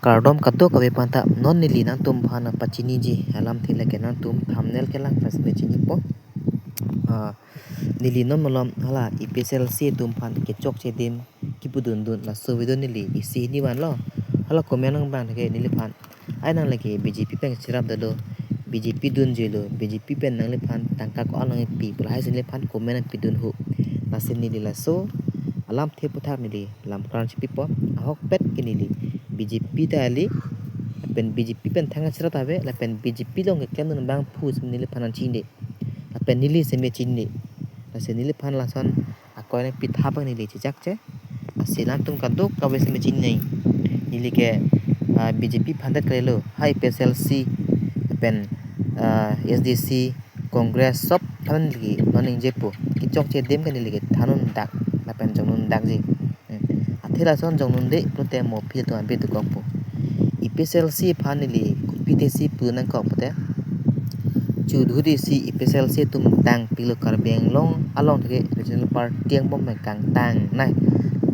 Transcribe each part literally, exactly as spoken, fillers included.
Kardom kadokave aphanta, non neli nangtum aphan pachiniji alamthe lake nangtum thumbnail kelang pen si chinipo. Ah, neli non malom hala APHLC atum aphan kechokche adim kipudun dun laso video neli isi hini vanlo. Hala comment nang bang ke neliphan, ai nang lake BJP pen cherap dalo, BJP dunjelo, BJP pen nangliphan tangka ko-an nangpi pu lahai si neliphan comment nangpidun ho. Lasi neli laso alamthe aputhak neli lam karan chipipo. Ahokpet ke neli BJP ta kali, lapen BJP pen thang cherap ta ave, lapen BJP along keklem dun abangphu si neliphan nangchinine, lapen neli seme chinine. Lasi neliphan lason akoi nangpi tha abang neli chechakche. Lasi nangtum kadokave seme chinine. Neli ke, ah, BJP aphan det kalilo, ha APHLC, lapen, ah, ASDC, Congress sob aphan neli ke non ningjepo. Kechokche adim ke neli ke thandun dak lapen jongnun dakji. Hmm. Athe lason jongnunde pulote mo aphi atum abit dokokpo. APHLC aphan neli kopite si pu nangkok pulote, chudhu desi APHLC atum tangpilo, Karbi Anglong along theke regional party angbong pen kangtangnei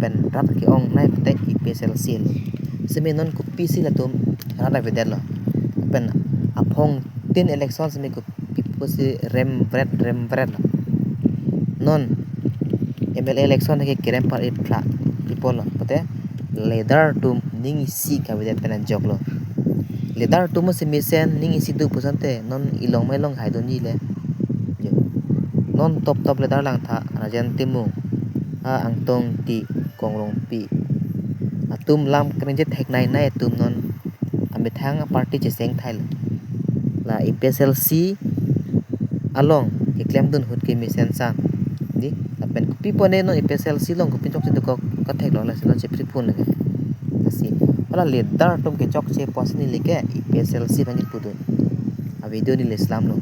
pen rat ke-ongnei pulote APHLC lo. Seme non kopisi latum rat avedetlo. Pen aphongtin election seme kopi pusi remvret remvret lo. Non MLA election ke kerem par ipla ipolo pulote leader atum ning isi kavedet pen ajoklo. Leader atum si mesen ning isi do pusonte non ilong mai long haidunji le. Jo. Non top top leader langtha Rajen Timung, ha Angtong Ingti, Kong Rongpi atum lam keningje theknei nei atum non amethang aparty cheseng thailo. La APHLC along keklem dun ahut ke mesen san. Di, lapen kopi pone non APHLC along kopi chokche dokok katheklo, lasi non chepri phun lake. Lasi hala leader atum kechokche pusi neli ke APHLC aphan kipudun avideo neli selamlo.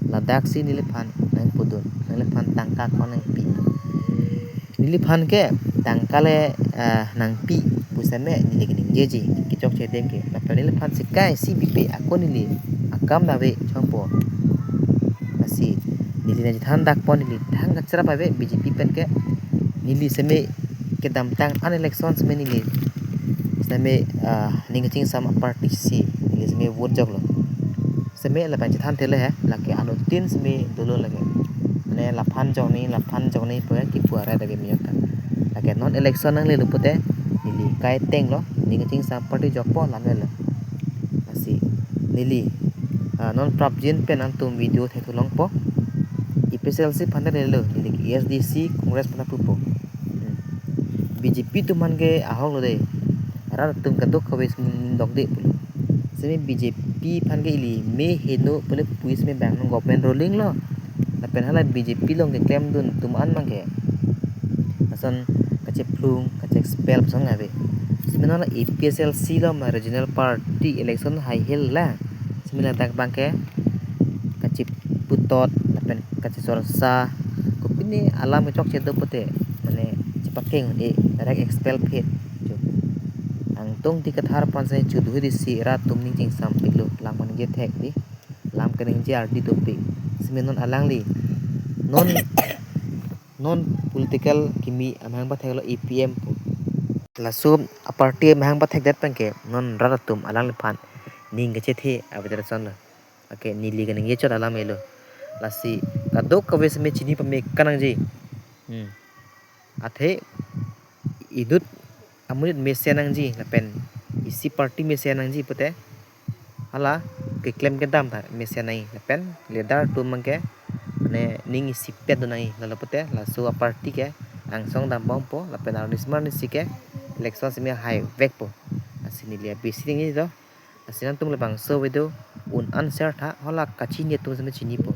Ladak si neliphan nangpudun, neliphan tangka ko-an nangpi. Neliphan ke tangka le, ah, nangpi pu seme neli ke ningjeji, kechokche adim ke. Lapen neliphan si kai si bipe ako neli akam dave chompo. Lasi neli nangchethan dakpo, neli thang kacherap ave BJP pen ke. Neli seme kedamtang an election seme neli seme, ah, ning kachingsam aparty si neli seme vote joklo. Seme lapen chethanthe le he, lake anuttin seme dolo lake. Mane laphan joknei, laphan joknei pu kipu arai lake miyok ta. Lake non election nanglelo pulote neli kai tenglo, ning kachingsam aparty jokpo lam lelo. Lasi neli, ah, non prapjin pen nangtum video thekthulongpo. APHLC aphan ta lelo, neli ke ASDC, Congress aphan ta pupo. Hmm. BJP atum aphan ke ahoklo de. Rat atum kadokave si ning dokde pulo. Seme BJP aphan ke ili me heno pule pui seme bang non government ruling lo. Lapen hala BJP along keklem dun atum an abang ke lason kachephlung, kache-expel puson ave. Seme non la APHLC lo ma regional party election haihel la. Seme ladak abang ke kacheputot lapen kachechorsa, kopine alam kechokche do pulote mane chepakeng un-e, direct expel phet. Jo. Angtong Ingti Kathar aphan si chudhu desi rat atum ning chingsam piklo, lam kaningje thek di, lam kaningje ardi dopik. Seme non alangli non, non political kimi amahang patheklo, APM pu. Laso aparty amahang pathekdet pen ke non rat atum alangliphan ning kachethe avedet asonlo. Lake neli kaningje chot alam elo. Lasi kadokave seme chini pame kanangji. Hmm. Athe inut amonit mesen nangji lapen isi party mesen nangji pulote hala keklem kedam ta mesen nangji lapen leader atum abang ke mane ning isipet dun nangji, lalo pulote laso aparty ke angsong dambompo lapen arnismar nisi ke election seme haivekpo. Lasi neli abisi ningje do. Lasi nangtum labangso video un-an share tha, hala kachini atum seme chinipo.